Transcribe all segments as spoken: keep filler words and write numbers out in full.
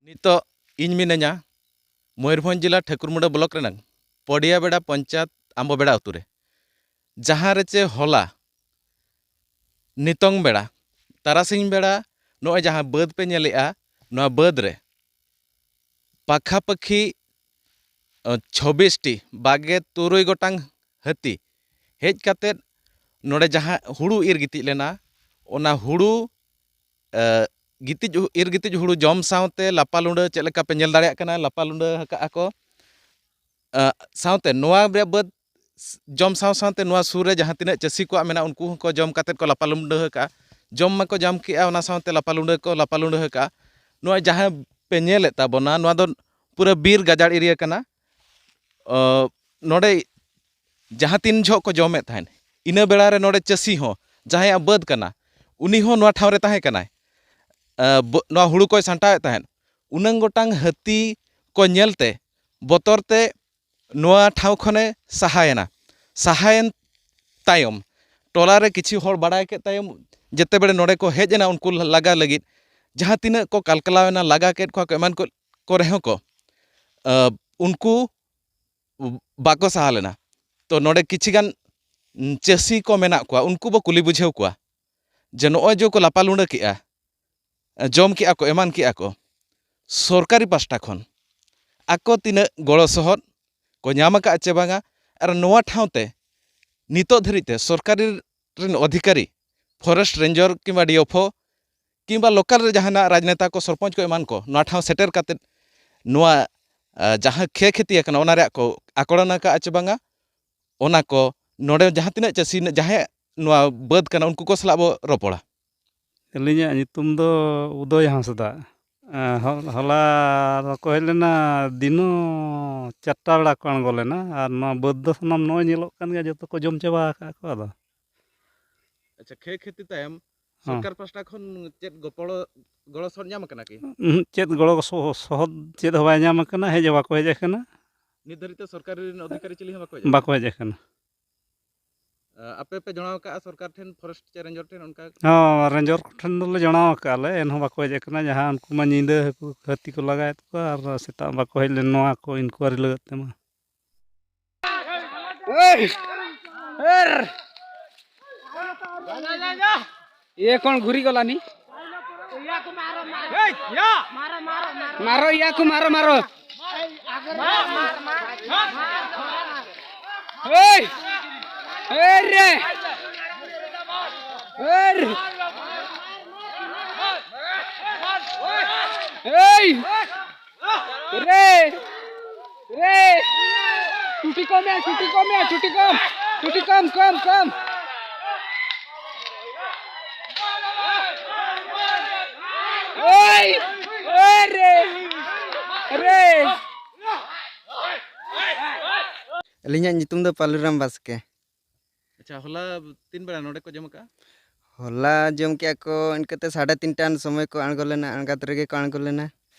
ᱱᱤᱛᱚᱜ ᱤᱧ ᱢᱤᱱᱟᱹᱧᱟ ᱢᱚᱭᱩᱨᱵᱷᱚᱸᱡᱽ ᱡᱮᱞᱟ ᱴᱷᱟᱹᱠᱩᱨᱢᱩᱸᱰᱟᱹ ᱵᱞᱚᱠ ᱨᱮᱱᱟᱜ ᱯᱚᱰᱤᱭᱟ ᱵᱮᱲᱟ ᱯᱚᱧᱪᱟᱭᱮᱛ ᱟᱢᱵᱚ ᱵᱮᱲᱟ ᱟᱹᱛᱩ ᱨᱮ, ᱡᱟᱦᱟᱸ ᱨᱮ ᱪᱮ ᱦᱚᱞᱟ ᱱᱤᱛᱚᱝ ᱵᱮᱲᱟ, ᱛᱟᱨᱟᱥᱤᱧ ᱵᱮᱲᱟ, ᱱᱚᱜᱼᱚᱭ ᱡᱟᱦᱟᱸ ᱵᱟᱹᱫᱽ ᱯᱮ ᱧᱮᱞᱮᱜᱼᱟ, ᱱᱚᱣᱟ ᱵᱟᱹᱫᱽ ᱨᱮ ᱯᱟᱠᱷᱟᱯᱟᱹᱠᱷᱤ, ᱟᱸ, ᱪᱷᱚᱵᱵᱤᱥ ᱴᱤ, ᱵᱟᱜᱮ ᱛᱩᱨᱩᱭ ᱜᱚᱴᱟᱝ ᱦᱟᱹᱛᱤ ᱦᱮᱡ ᱠᱟᱛᱮᱫ ᱱᱚᱰᱮ ᱡᱟᱦᱟᱸ ᱦᱩᱲᱩ ᱤᱨ ᱜᱤᱛᱤᱡ ᱞᱮᱱᱟ, ᱚᱱᱟ ᱦᱩᱲᱩ, ᱟᱸ, ᱜᱤᱛᱤᱡ, ᱤᱨ ᱜᱤᱛᱤᱡ ᱦᱩᱲᱩ ᱡᱚᱢ ᱥᱟᱶᱛᱮ ᱞᱟᱯᱟ ᱞᱩᱸᱰᱟᱹ, ᱪᱮᱫ ᱞᱮᱠᱟ ᱯᱮ ᱧᱮᱞ ᱫᱟᱲᱮᱭᱟᱜ ᱠᱟᱱᱟ, ᱞᱟᱯᱟ ᱞᱩᱸᱰᱟᱹ ᱟᱠᱟᱫᱼᱟ ᱠᱚ᱾ ᱟᱸ, ᱥᱟᱶᱛᱮ ᱱᱚᱣᱟ ᱨᱮᱭᱟᱜ ᱵᱟᱹᱫᱽ ᱡᱚᱢ ᱥᱟᱶ ᱥᱟᱶᱛᱮ ᱱᱚᱣᱟ ᱥᱩᱨ ᱨᱮ ᱡᱟᱦᱟᱸ ᱛᱤᱱᱟᱹᱜ ᱪᱟᱹᱥᱤ ᱠᱚᱣᱟᱜ ᱢᱮᱱᱟᱜᱼᱟ, ᱩᱱᱠᱩ ᱦᱚᱸᱠᱚ ᱡᱚᱢ ᱠᱟᱛᱮᱫ ᱠᱚ ᱞᱟᱯᱟ ᱞᱩᱸᱰᱟᱹ ᱟᱠᱟᱫᱼᱟ᱾ ᱡᱚᱢ ᱢᱟᱠᱚ ᱡᱚᱢ ᱠᱮᱜᱼᱟ, ᱚᱱᱟ ᱥᱟᱶᱛᱮ ᱞᱟᱯᱟ ᱞᱩᱸᱰᱟᱹ ᱠᱚ ᱞᱟᱯᱟ ᱞᱩᱸᱰᱟᱹ ᱟᱠᱟᱫᱼᱟ᱾ ᱱᱚᱣᱟ ᱡᱟᱦᱟᱸ ᱯᱮ ᱧᱮᱞᱮᱫ ᱛᱟᱵᱚᱱᱟ, ᱱᱚᱣᱟ ᱫᱚ ᱯᱩᱨᱟᱹ ᱵᱤᱨ ᱜᱟᱡᱟᱲ ᱮᱨᱤᱭᱟ ᱠᱟᱱᱟ᱾ ᱚ, ᱱᱚᱰᱮ ᱡᱟᱦᱟᱸ ᱛᱤᱱ ᱡᱚᱦᱚᱜ ᱠᱚ ᱡᱚᱢᱮᱫ ᱛᱟᱦᱮᱸᱫ, ᱤᱱᱟᱹ ᱵᱮᱲᱟ ᱨᱮ ᱱᱚᱰᱮ ᱪᱟᱹᱥᱤ ᱦᱚᱸ, ᱡᱟᱦᱟᱸᱭᱟᱜ ᱵᱟᱹᱫᱽ ᱠᱟᱱᱟ, ᱩᱱᱤ ᱦᱚᱸ ᱱᱚᱣᱟ ᱴᱷᱟᱶ ᱨᱮ ᱛᱟᱦᱮᱸ ᱠᱟᱱᱟᱭ᱾ ᱟᱸ, ᱵᱟᱹ-, ᱱᱚᱣᱟ ᱦᱩᱲᱩ ᱠᱚᱭ ᱥᱟᱢᱴᱟᱣᱮᱫ ᱛᱟᱦᱮᱸᱫ᱾ ᱩᱱᱟᱹᱝ ᱜᱚᱴᱟᱝ ᱦᱟᱹᱛᱤ ᱠᱚ ᱧᱮᱞᱛᱮ, ᱵᱚᱛᱚᱨ ᱛᱮ ᱱᱚᱣᱟ ᱴᱷᱟᱶ ᱠᱷᱚᱱᱮ ᱥᱟᱦᱟᱭᱮᱱᱟ᱾ ᱥᱟᱦᱟᱭᱮᱱ ᱛᱟᱭᱚᱢ, ᱴᱚᱞᱟ ᱨᱮ ᱠᱤᱪᱷᱩ ᱦᱚᱲ ᱵᱟᱲᱟᱭ ᱠᱮᱫ ᱛᱟᱭᱚᱢ, ᱡᱮᱛᱮ ᱵᱮᱲᱮ ᱱᱚᱰᱮ ᱠᱚ ᱦᱮᱡ ᱮᱱᱟ ᱩᱱᱠᱩ ᱞᱟᱜᱟ ᱞᱟᱹᱜᱤᱫ, ᱡᱟᱦᱟᱸ ᱛᱤᱱᱟᱹᱜ ᱠᱚ ᱠᱟᱞᱠᱟᱞᱟᱣ ᱮᱱᱟ, ᱞᱟᱜᱟ ᱠᱮᱫ ᱠᱚᱣᱟ ᱠᱚ, ᱮᱢᱟᱱ ᱠᱚ, ᱠᱚ ᱨᱮᱦᱚᱸ ᱠᱚ, ᱟᱸ, ᱩᱱᱠᱩ ᱵᱟᱠᱚ ᱥᱟᱦᱟ ᱞᱮᱱᱟ᱾ ᱛᱚ, ᱱᱚᱰᱮ ᱠᱤᱪᱷᱤ ᱜᱟᱱ, ᱩᱸ, ᱪᱟᱹᱥᱤ ᱠᱚ ᱢᱮᱱᱟᱜ ᱠᱚᱣᱟ, ᱩᱱᱠᱩ ᱵᱚ ᱠᱩᱞᱤ ᱵᱩᱡᱷᱟᱹᱣ ᱠᱚᱣᱟ ᱡᱮ ᱱᱚᱜᱼᱚᱭ ᱡᱮ ᱠᱚ ᱞᱟᱯᱟ ᱞᱩᱸᱰᱟᱹ ᱠᱮᱜᱼᱟ, ᱡᱚᱢ ᱠᱮᱜᱼᱟ ᱠᱚ, ᱮᱢᱟᱱ ᱠᱮᱜᱼᱟ ᱠᱚ, ᱥᱚᱨᱠᱟᱨᱤ ᱯᱟᱥᱴᱟ ᱠᱷᱚᱱ ᱟᱠᱚ ᱛᱤᱱᱟᱹᱜ ᱜᱚᱲᱚ ᱥᱚᱦᱚᱫ ᱠᱚ ᱧᱟᱢ ᱟᱠᱟᱫᱼᱟ ᱪᱮ ᱵᱟᱝᱟ? ᱟᱨ ᱱᱚᱣᱟ ᱴᱷᱟᱶ ᱛᱮ ᱱᱤᱛᱚᱜ ᱫᱷᱟᱹᱨᱤᱡ ᱛᱮ ᱥᱚᱨᱠᱟᱨᱤ ᱨᱮᱱ ᱚᱫᱷᱤᱠᱟᱨᱤ, ᱯᱷᱚᱨᱮᱥᱴ ᱨᱮᱧᱡᱟᱨ ᱠᱤᱝᱵᱟ ᱰᱤ ᱮᱯᱷ ᱳ ᱠᱤᱝᱵᱟ ᱞᱳᱠᱟᱞ ᱨᱮ ᱡᱟᱦᱟᱱᱟᱜ ᱨᱟᱡᱽᱱᱮᱛᱟ ᱠᱚ, ᱥᱚᱨᱯᱚᱧᱪ ᱠᱚ ᱮᱢᱟᱱ ᱠᱚ ᱱᱚᱣᱟ ᱴᱷᱟᱶ ᱥᱮᱴᱮᱨ ᱠᱟᱛᱮᱫ ᱱᱚᱣᱟ, ᱟ, ᱡᱟᱦᱟᱸ ᱠᱷᱮᱭᱟᱠᱷᱮᱛᱤ ᱟᱠᱟᱱᱟ, ᱚᱱᱟ ᱨᱮᱭᱟᱜ ᱠᱚ ᱟᱠᱚᱲᱟᱱ ᱟᱠᱟᱫᱼᱟ ᱪᱮ ᱵᱟᱝᱟ, ᱚᱱᱟ ᱠᱚ ᱱᱚᱰᱮ ᱡᱟᱦᱟᱸ ᱛᱤᱱᱟᱹᱜ ᱪᱟᱹᱥᱤ ᱨᱮᱱᱟᱜ ᱡᱟᱦᱟᱸᱭᱟᱜ ᱱᱚᱣᱟ ᱵᱟᱹᱫᱽ ᱠᱟᱱᱟ, ᱩᱱᱠᱩ ᱠᱚ ᱥᱟᱞᱟᱜ ᱵᱚ ᱨᱚᱯᱚᱲᱟ᱾ ᱟᱹᱞᱤᱧᱟᱜ ᱧᱩᱛᱩᱢ ᱫᱚ ᱩᱫᱚᱭ ᱦᱟᱸᱥᱫᱟ᱾ ᱮᱸ, ᱦᱚ-, ᱦᱚᱞᱟ ᱫᱚᱠᱚ ᱦᱮᱡ ᱞᱮᱱᱟ, ᱫᱤᱱᱚ ᱪᱟᱨᱴᱟ ᱵᱮᱲᱟ ᱠᱚ ᱟᱬᱜᱚ ᱞᱮᱱᱟ, ᱟᱨ ᱱᱚᱣᱟ ᱵᱟᱹᱫᱽ ᱫᱚ ᱥᱟᱱᱟᱢ ᱱᱚᱜᱼᱚᱭ ᱧᱮᱞᱚᱜ ᱠᱟᱱ ᱜᱮᱭᱟ, ᱡᱚᱛᱚ ᱠᱚ ᱡᱚᱢ ᱪᱟᱵᱟ ᱟᱠᱟᱫ ᱠᱚ᱾ ᱟᱫᱚ ᱟᱪᱪᱷᱟ, ᱠᱷᱮᱭ ᱠᱷᱮᱛᱤ ᱛᱟᱭᱚᱢ ᱦᱚᱸ᱾ ᱥᱚᱨᱠᱟᱨ ᱯᱟᱥᱴᱟ ᱠᱷᱚᱱ ᱪᱮᱫ ᱜᱚᱯᱚᱲᱚ, ᱜᱚᱲᱚ ᱥᱚᱦᱚᱫ ᱧᱟᱢ ᱟᱠᱟᱱᱟ ᱠᱤ? ᱩᱸᱦᱩᱸ, ᱪᱮᱫ ᱜᱚᱲᱚ ᱥᱚᱦᱚ-, ᱥᱚᱦᱚᱫ ᱪᱮᱫ ᱦᱚᱸ ᱵᱟᱭ ᱧᱟᱢ ᱟᱠᱟᱱᱟ, ᱦᱮᱡ ᱦᱚᱸ ᱵᱟᱠᱚ ᱦᱮᱡ ᱟᱠᱟᱱᱟ᱾ ᱱᱤᱛ ᱫᱷᱟᱹᱨᱤᱡ ᱛᱮ ᱥᱚᱨᱠᱟᱨᱤ ᱨᱮᱱ ᱚᱫᱷᱤᱠᱟᱨᱤ ᱪᱤᱞᱤ ᱦᱚᱸ ᱵᱟᱠᱚ ᱦᱮᱡ ᱟᱠᱟᱱᱟ? ᱵᱟᱠᱚ ᱦᱮᱡ ᱟᱠᱟᱱᱟ᱾ ᱟᱯᱮ ᱯᱮ ᱡᱟᱱᱟᱣ ᱟᱠᱟᱫᱼᱟ ᱥᱚᱨᱠᱟᱨ ᱴᱷᱮᱱ, ᱯᱷᱚᱨᱮᱥᱴ ᱨᱮᱧᱡᱟᱨ ᱴᱷᱮᱱ ᱚᱱᱠᱟ? ᱦᱚᱸ, ᱨᱮᱧᱡᱟᱨ ᱠᱚᱴᱷᱮᱱ ᱫᱚᱞᱮ ᱡᱟᱱᱟᱣ ᱟᱠᱟᱫᱼᱟ ᱞᱮ, ᱮᱱᱦᱚᱸ ᱵᱟᱠᱚ ᱦᱮᱡ ᱟᱠᱟᱱᱟ᱾ ᱡᱟᱦᱟᱸ ᱩᱱᱠᱩ ᱢᱟ ᱧᱤᱫᱟᱹ ᱦᱟᱹᱠᱩ ᱦᱟᱹᱛᱤ ᱠᱚ ᱞᱟᱜᱟᱭᱮᱫ ᱠᱚᱣᱟ ᱟᱨ ᱥᱮᱛᱟᱜ ᱵᱟᱠᱚ ᱦᱮᱡ ᱞᱮᱱ ᱱᱚᱣᱟ ᱠᱚ ᱤᱱᱠᱩᱣᱟᱨᱤ ᱞᱟᱹᱜᱤᱫ ᱛᱮᱢᱟ᱾ ए कौन घुरी गलानी? मारो या को, मारो, मारो। ए, ए रे। ए रे। ए। रे, रे। चुटी कम है, चुटी कम है, चुटी कम। चुटी कम, कम, कम। ओए, ओए रे, रे। ᱟᱹᱞᱤᱧᱟᱜ ᱧᱩᱛᱩᱢ ᱫᱚ ᱯᱟᱞᱩᱨᱟᱢ ᱵᱟᱥᱠᱮ᱾ ᱟᱪᱪᱷᱟ, ᱦᱚᱞᱟ ᱛᱤᱱ ᱵᱮᱲᱟ ᱱᱚᱰᱮ ᱠᱚ ᱡᱚᱢ ᱟᱠᱟᱜᱼᱟ? ᱦᱚᱞᱟ ᱡᱚᱢ ᱠᱮᱜᱼᱟ ᱠᱚ ᱤᱱᱠᱟᱹᱛᱮ ᱥᱟᱲᱮ ᱛᱤᱱᱴᱟ ᱥᱚᱢᱚᱭ ᱠᱚ ᱟᱬᱜᱚ ᱞᱮᱱᱟ, ᱟᱬᱜᱟᱛ ᱨᱮᱜᱮ ᱠᱚ ᱟᱬᱜᱚ ᱞᱮᱱᱟ᱾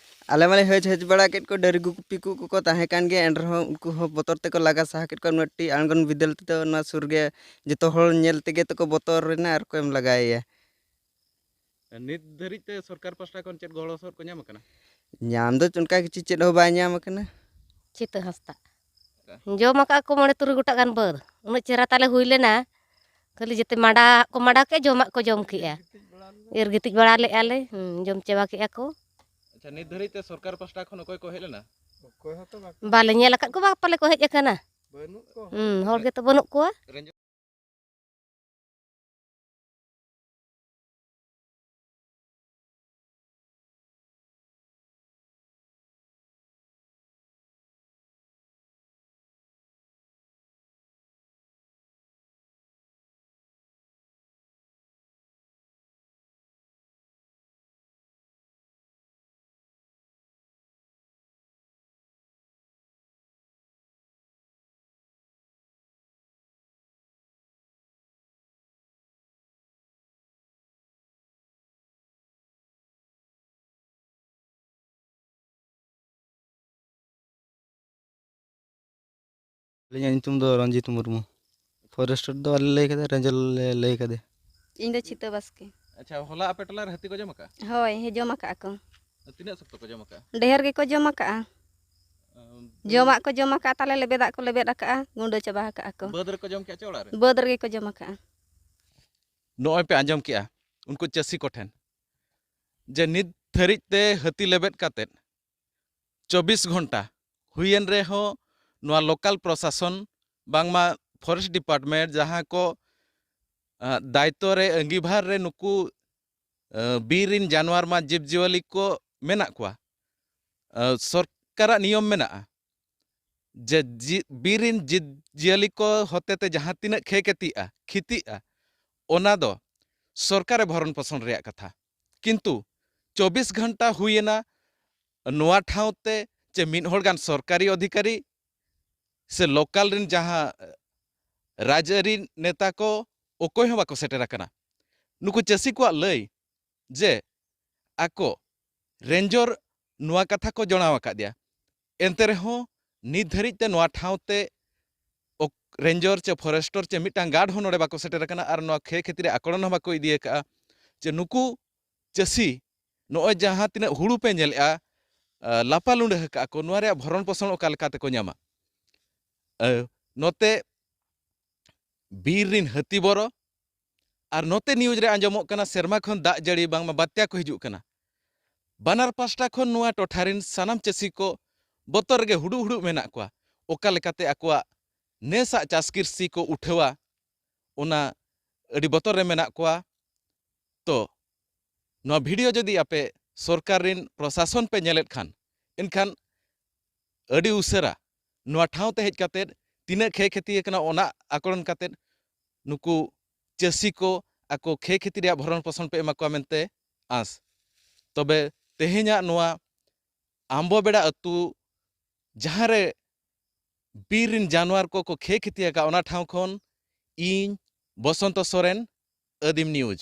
ᱟᱞᱮ ᱢᱟᱞᱮ ᱦᱟᱹᱡ ᱦᱟᱹᱡ ᱵᱟᱲᱟ ᱠᱮᱫ ᱠᱚ, ᱰᱟᱹᱝᱨᱤ ᱜᱩᱯᱤ ᱠᱚ ᱠᱚᱠᱚ ᱛᱟᱦᱮᱸ ᱠᱟᱱ ᱜᱮᱭᱟ, ᱮᱱ ᱨᱮᱦᱚᱸ ᱩᱱᱠᱩ ᱦᱚᱸ ᱵᱚᱛᱚᱨ ᱛᱮᱠᱚ ᱞᱟᱜᱟ ᱥᱟᱦᱟ ᱠᱮᱫ ᱠᱚᱣᱟ᱾ ᱩᱱᱟᱹᱜ ᱴᱤ ᱟᱬᱜᱚᱱ ᱵᱤᱫᱟᱹᱞ ᱛᱮᱫᱚ ᱱᱚᱣᱟ ᱥᱩᱨ ᱜᱮ ᱡᱚᱛᱚ ᱦᱚᱲ ᱧᱮᱞ ᱛᱮᱜᱮ ᱛᱮᱠᱚ ᱵᱚᱛᱚᱨ ᱮᱱᱟ ᱟᱨ ᱠᱚ ᱮᱢ ᱞᱟᱜᱟᱭᱮᱭᱟ᱾ ᱱᱤᱛ ᱫᱷᱟᱹᱨᱤᱡ ᱛᱮ ᱥᱚᱨᱠᱟᱨ ᱯᱟᱥᱴᱟ ᱠᱷᱚᱱ ᱪᱮᱫ ᱜᱚᱲᱚ ᱥᱚᱦᱚᱫ ᱠᱚ ᱧᱟᱢ ᱟᱠᱟᱱᱟ? ᱧᱟᱢ ᱫᱚ ᱚᱱᱠᱟ ᱠᱤᱪᱷᱩ ᱪᱮᱫ ᱦᱚᱸ ᱵᱟᱭ ᱧᱟᱢ ᱟᱠᱟᱱᱟ᱾ ᱪᱷᱤᱛᱟᱹ ᱦᱟᱸᱥᱫᱟ᱾ ᱡᱚᱢ ᱟᱠᱟᱫ ᱠᱚ ᱢᱚᱬᱮ ᱛᱩᱨᱩᱭ ᱜᱚᱴᱟᱜ ᱜᱟᱱ ᱵᱟᱹᱫᱽ᱾ ᱩᱱᱟᱹᱜ ᱪᱮᱦᱨᱟ ᱛᱟᱞᱮ ᱦᱩᱭ ᱞᱮᱱᱟ, ᱠᱷᱟᱹᱞᱤ ᱡᱮᱛᱮ ᱢᱟᱰᱟ ᱠᱚ ᱢᱟᱰᱟ ᱠᱮᱜᱼᱟ, ᱡᱚᱢᱟᱜ ᱠᱚ ᱡᱚᱢ ᱠᱮᱜᱼᱟ᱾ ᱮᱨ ᱜᱤᱛᱤᱡ ᱵᱟᱲᱟ ᱞᱮᱜᱼᱟ ᱞᱮ, ᱦᱩᱸ, ᱡᱚᱢ ᱪᱟᱵᱟ ᱠᱮᱜᱼᱟ ᱠᱚ᱾ ᱟᱪᱪᱷᱟ, ᱱᱤᱛ ᱫᱷᱟᱹᱨᱤᱡ ᱛᱮ ᱥᱚᱨᱠᱟᱨ ᱯᱟᱥᱴᱟ ᱠᱷᱚᱱ ᱚᱠᱚᱭ ᱠᱚ ᱦᱮᱡ ᱞᱮᱱᱟ? ᱵᱟᱞᱮ ᱧᱮᱞ ᱟᱠᱟᱫ ᱠᱚᱣᱟ, ᱯᱟᱞᱮ ᱠᱚ ᱦᱮᱡ ᱟᱠᱟᱱᱟ᱾ ᱦᱩᱸ, ᱦᱚᱲ ᱜᱮᱛᱚ ᱵᱟᱹᱱᱩᱜ ᱠᱚᱣᱟ᱾ ᱟᱹᱞᱤᱧᱟᱜ ᱧᱩᱛᱩᱢ ᱫᱚ ᱨᱚᱧᱡᱤᱛ ᱢᱩᱨᱢᱩ᱾ ᱯᱷᱚᱨᱮᱥᱴᱟᱨ ᱫᱚ ᱵᱟᱞᱮ ᱞᱟᱹᱭ ᱠᱟᱫᱟ, ᱨᱮᱧᱡᱟᱨ ᱞᱮ ᱞᱟᱹᱭ ᱠᱟᱫᱮ᱾ ᱤᱧ ᱫᱚ ᱪᱷᱤᱛᱟᱹ ᱵᱟᱥᱠᱮ᱾ ᱟᱪᱪᱷᱟ, ᱦᱚᱞᱟ ᱟᱯᱮ ᱴᱚᱞᱟ ᱨᱮ ᱦᱟᱹᱛᱤ ᱠᱚ ᱡᱚᱢ ᱟᱠᱟᱫᱼᱟ? ᱦᱳᱭ, ᱡᱚᱢ ᱟᱠᱟᱫᱼᱟ ᱠᱚ᱾ ᱛᱤᱱᱟᱹᱜ ᱥᱚᱠᱛᱚ ᱠᱚ ᱡᱚᱢ ᱟᱠᱟᱫᱼᱟ? ᱰᱷᱮᱨ ᱜᱮᱠᱚ ᱡᱚᱢ ᱟᱠᱟᱫᱼᱟ᱾ ᱟᱢ, ᱡᱚᱢᱟᱜ ᱠᱚ ᱡᱚᱢ ᱟᱠᱟᱫᱼᱟ, ᱛᱟᱞᱮ ᱞᱮᱵᱮᱫᱟᱜ ᱠᱚ ᱞᱮᱵᱮᱫ ᱟᱠᱟᱫᱼᱟ, ᱜᱩᱸᱰᱟᱹ ᱪᱟᱵᱟ ᱟᱠᱟᱫᱼᱟ ᱠᱚ᱾ ᱵᱟᱹᱫᱽ ᱨᱮᱠᱚ ᱡᱚᱢ ᱠᱮᱫᱼᱟ ᱪᱮ ᱚᱲᱟᱜ ᱨᱮ? ᱵᱟᱹᱫᱽ ᱨᱮᱜᱮ ᱠᱚ ᱡᱚᱢ ᱟᱠᱟᱫᱼᱟ᱾ ᱱᱚᱜᱼᱚᱭ ᱯᱮ ᱟᱸᱡᱚᱢ ᱠᱮᱜᱼᱟ ᱩᱱᱠᱩ ᱪᱟᱹᱥᱤ ᱠᱚᱴᱷᱮᱱ ᱡᱮ ᱱᱤᱛ ᱫᱷᱟᱹᱨᱤᱡ ᱛᱮ ᱦᱟᱹᱛᱤ ᱞᱮᱵᱮᱫ ᱠᱟᱛᱮᱫ ᱪᱚᱵᱵᱤᱥ ᱜᱷᱚᱱᱴᱟ ᱦᱩᱭᱮᱱ ᱨᱮᱦᱚᱸ ᱱᱚᱣᱟ ᱞᱳᱠᱟᱞ ᱯᱨᱚᱥᱟᱥᱚᱱ ᱵᱟᱝᱢᱟ ᱯᱷᱚᱨᱮᱥᱴ ᱰᱤᱯᱟᱨᱴᱢᱮᱱᱴ ᱡᱟᱦᱟᱸ ᱠᱚ ᱟᱸ, ᱫᱟᱭᱤᱛᱛᱚ ᱨᱮ, ᱟᱺᱜᱤᱵᱷᱟᱨ ᱨᱮ ᱱᱩᱠᱩ ᱟᱸ, ᱵᱤᱨ ᱨᱤᱱ ᱡᱟᱱᱣᱟᱨ ᱢᱟ ᱡᱤᱵᱽᱡᱤᱭᱟᱹᱞᱤ ᱠᱚ ᱢᱮᱱᱟᱜ ᱠᱚᱣᱟ᱾ ᱟᱸ, ᱥᱚᱨᱠᱟᱨᱟᱜ ᱱᱤᱭᱚᱢ ᱢᱮᱱᱟᱜᱼᱟ ᱡᱮ ᱡᱤ- ᱵᱤᱨ ᱨᱤᱱ ᱡᱤᱵᱽ ᱡᱤᱭᱟᱹᱞᱤ ᱠᱚ ᱦᱚᱛᱮᱛᱮ ᱡᱟᱦᱟᱸ ᱛᱤᱱᱟᱹᱜ ᱠᱷᱮᱭ ᱠᱷᱮᱛᱤᱜᱼᱟ, ᱠᱷᱤᱛᱤᱜᱼᱟ, ᱚᱱᱟ ᱫᱚ ᱥᱚᱨᱠᱟᱨᱮ ᱵᱷᱚᱨᱚᱱ ᱯᱳᱥᱚᱱ ᱨᱮᱭᱟᱜ ᱠᱟᱛᱷᱟ᱾ ᱠᱤᱱᱛᱩ ᱪᱚᱵᱵᱤᱥ ᱜᱷᱚᱱᱴᱟ ᱦᱩᱭᱮᱱᱟ, ᱱᱚᱣᱟ ᱴᱷᱟᱶ ᱛᱮ ᱪᱮ ᱢᱤᱫ ᱦᱚᱲ ᱜᱟᱱ ᱥᱚᱨᱠᱟᱨᱤ ᱚᱫᱷᱤᱠᱟᱨᱤ ᱥᱮ ᱞᱳᱠᱟᱞ ᱨᱮᱱ ᱡᱟᱦᱟᱸ ᱨᱟᱡᱽᱟᱹᱨᱤ ᱱᱮᱛᱟ ᱠᱚ ᱚᱠᱚᱭ ᱦᱚᱸ ᱵᱟᱠᱚ ᱥᱮᱴᱮᱨ ᱟᱠᱟᱱᱟ᱾ ᱱᱩᱠᱩ ᱪᱟᱹᱥᱤ ᱠᱚᱣᱟᱜ ᱞᱟᱹᱭ ᱡᱮ ᱟᱠᱚ ᱨᱮᱧᱡᱚᱨ ᱱᱚᱣᱟ ᱠᱟᱛᱷᱟ ᱠᱚ ᱡᱟᱱᱟᱣ ᱟᱠᱟᱫᱮᱭᱟ, ᱮᱱᱛᱮ ᱨᱮᱦᱚᱸ ᱱᱤᱛ ᱫᱷᱟᱹᱨᱤᱡ ᱛᱮ ᱱᱚᱣᱟ ᱴᱷᱟᱶ ᱛᱮ ᱚᱠ- ᱨᱮᱧᱡᱚᱨ ᱪᱮ ᱯᱷᱚᱨᱮᱥᱴᱚᱨ ᱪᱮ ᱢᱤᱫᱴᱟᱝ ᱜᱟᱨᱰ ᱦᱚᱸ ᱱᱚᱰᱮ ᱵᱟᱠᱚ ᱥᱮᱴᱮᱨ ᱟᱠᱟᱱᱟ ᱟᱨ ᱱᱚᱣᱟ ᱠᱷᱮᱭ ᱠᱷᱮᱛᱤ ᱨᱮ ᱟᱠᱚᱲᱚᱱ ᱦᱚᱸ ᱵᱟᱠᱚ ᱤᱫᱤ ᱟᱠᱟᱫᱼᱟ᱾ ᱡᱮ ᱱᱩᱠᱩ ᱪᱟᱹᱥᱤ ᱱᱚᱜᱼᱚᱭ ᱡᱟᱦᱟᱸ ᱛᱤᱱᱟᱹᱜ ᱦᱩᱲᱩ ᱯᱮ ᱧᱮᱞᱮᱜᱼᱟ, ᱟ, ᱞᱟᱯᱟ ᱞᱩᱸᱰᱟᱹ ᱟᱠᱟᱫᱼᱟ ᱠᱚ, ᱱᱚᱣᱟ ᱨᱮᱭᱟᱜ ᱵᱷᱚᱨᱚᱱ ᱯᱳᱥᱚᱱ ᱚᱠᱟ ᱞᱮᱠᱟ ᱛᱮᱠᱚ ᱧᱟᱢᱟ? ᱟ, ᱱᱚᱛᱮ ᱵᱤᱨ ᱨᱤᱱ ᱦᱟᱹᱛᱤ ᱵᱚᱨᱚ ᱟᱨ ᱱᱚᱛᱮ ᱱᱤᱭᱩᱡᱽ ᱨᱮ ᱟᱸᱡᱚᱢᱚᱜ ᱠᱟᱱᱟ ᱥᱮᱨᱢᱟ ᱠᱷᱚᱱ ᱫᱟᱜ ᱡᱟᱹᱲᱤ ᱵᱟᱝᱢᱟ ᱵᱟᱛᱭᱟ ᱠᱚ ᱦᱤᱡᱩᱜ ᱠᱟᱱᱟ᱾ ᱵᱟᱱᱟᱨ ᱯᱟᱥᱴᱟ ᱠᱷᱚᱱ ᱱᱚᱣᱟ ᱴᱚᱴᱷᱟ ᱨᱤᱱ ᱥᱟᱱᱟᱢ ᱪᱟᱹᱥᱤ ᱠᱚ ᱵᱚᱛᱚᱨ ᱨᱮᱜᱮ ᱦᱩᱰᱩᱜ ᱦᱩᱰᱩᱜ ᱢᱮᱱᱟᱜ ᱠᱚᱣᱟ᱾ ᱚᱠᱟ ᱞᱮᱠᱟᱛᱮ ᱟᱠᱚᱣᱟᱜ ᱱᱮᱥᱟᱜ ᱪᱟᱥ ᱠᱤᱨᱥᱤ ᱠᱚ ᱩᱴᱷᱟᱹᱣᱟ, ᱚᱱᱟ ᱟᱹᱰᱤ ᱵᱚᱛᱚᱨ ᱨᱮ ᱢᱮᱱᱟᱜ ᱠᱚᱣᱟ᱾ ᱛᱚ ᱱᱚᱣᱟ ᱵᱷᱤᱰᱤᱭᱳ ᱡᱩᱫᱤ ᱟᱯᱮ ᱥᱚᱨᱠᱟᱨ ᱨᱤᱱ ᱯᱨᱚᱥᱟᱥᱚᱱ ᱯᱮ ᱧᱮᱞᱮᱫ ᱠᱷᱟᱱ, ᱮᱱᱠᱷᱟᱱ ᱟᱹᱰᱤ ᱩᱥᱟᱹᱨᱟ ᱱᱚᱣᱟ ᱴᱷᱟᱶ ᱛᱮ ᱦᱮᱡ ᱠᱟᱛᱮᱫ ᱛᱤᱱᱟᱹᱜ ᱠᱷᱮᱭ ᱠᱷᱮᱛᱤ ᱟᱠᱟᱱᱟ ᱚᱱᱟ ᱟᱠᱚᱲᱚᱱ ᱠᱟᱛᱮᱫ ᱱᱩᱠᱩ ᱪᱟᱹᱥᱤ ᱠᱚ ᱟᱠᱚ ᱠᱷᱮᱭ ᱠᱷᱮᱛᱤ ᱨᱮᱭᱟᱜ ᱵᱷᱚᱨᱚᱱ ᱯᱳᱥᱚᱱ ᱯᱮ ᱮᱢᱟ ᱠᱚᱣᱟ ᱢᱮᱱᱛᱮ ᱟᱸᱥ᱾ ᱛᱚᱵᱮ ᱛᱮᱦᱮᱧᱟᱜ ᱱᱚᱣᱟ ᱟᱢᱵᱚ ᱵᱮᱲᱟ ᱟᱹᱛᱩ ᱡᱟᱦᱟᱸ ᱨᱮ ᱵᱤᱨ ᱨᱤᱱ ᱡᱟᱱᱣᱟᱨ ᱠᱚᱠᱚ ᱠᱷᱮᱭ ᱠᱷᱮᱛᱤ ᱟᱠᱟᱫ, ᱚᱱᱟ ᱴᱷᱟᱶ ᱠᱷᱚᱱ ᱤᱧ ᱵᱚᱥᱚᱱᱛᱚ ᱥᱚᱨᱮᱱ, ᱟᱹᱫᱤᱢ ᱱᱤᱭᱩᱡᱽ᱾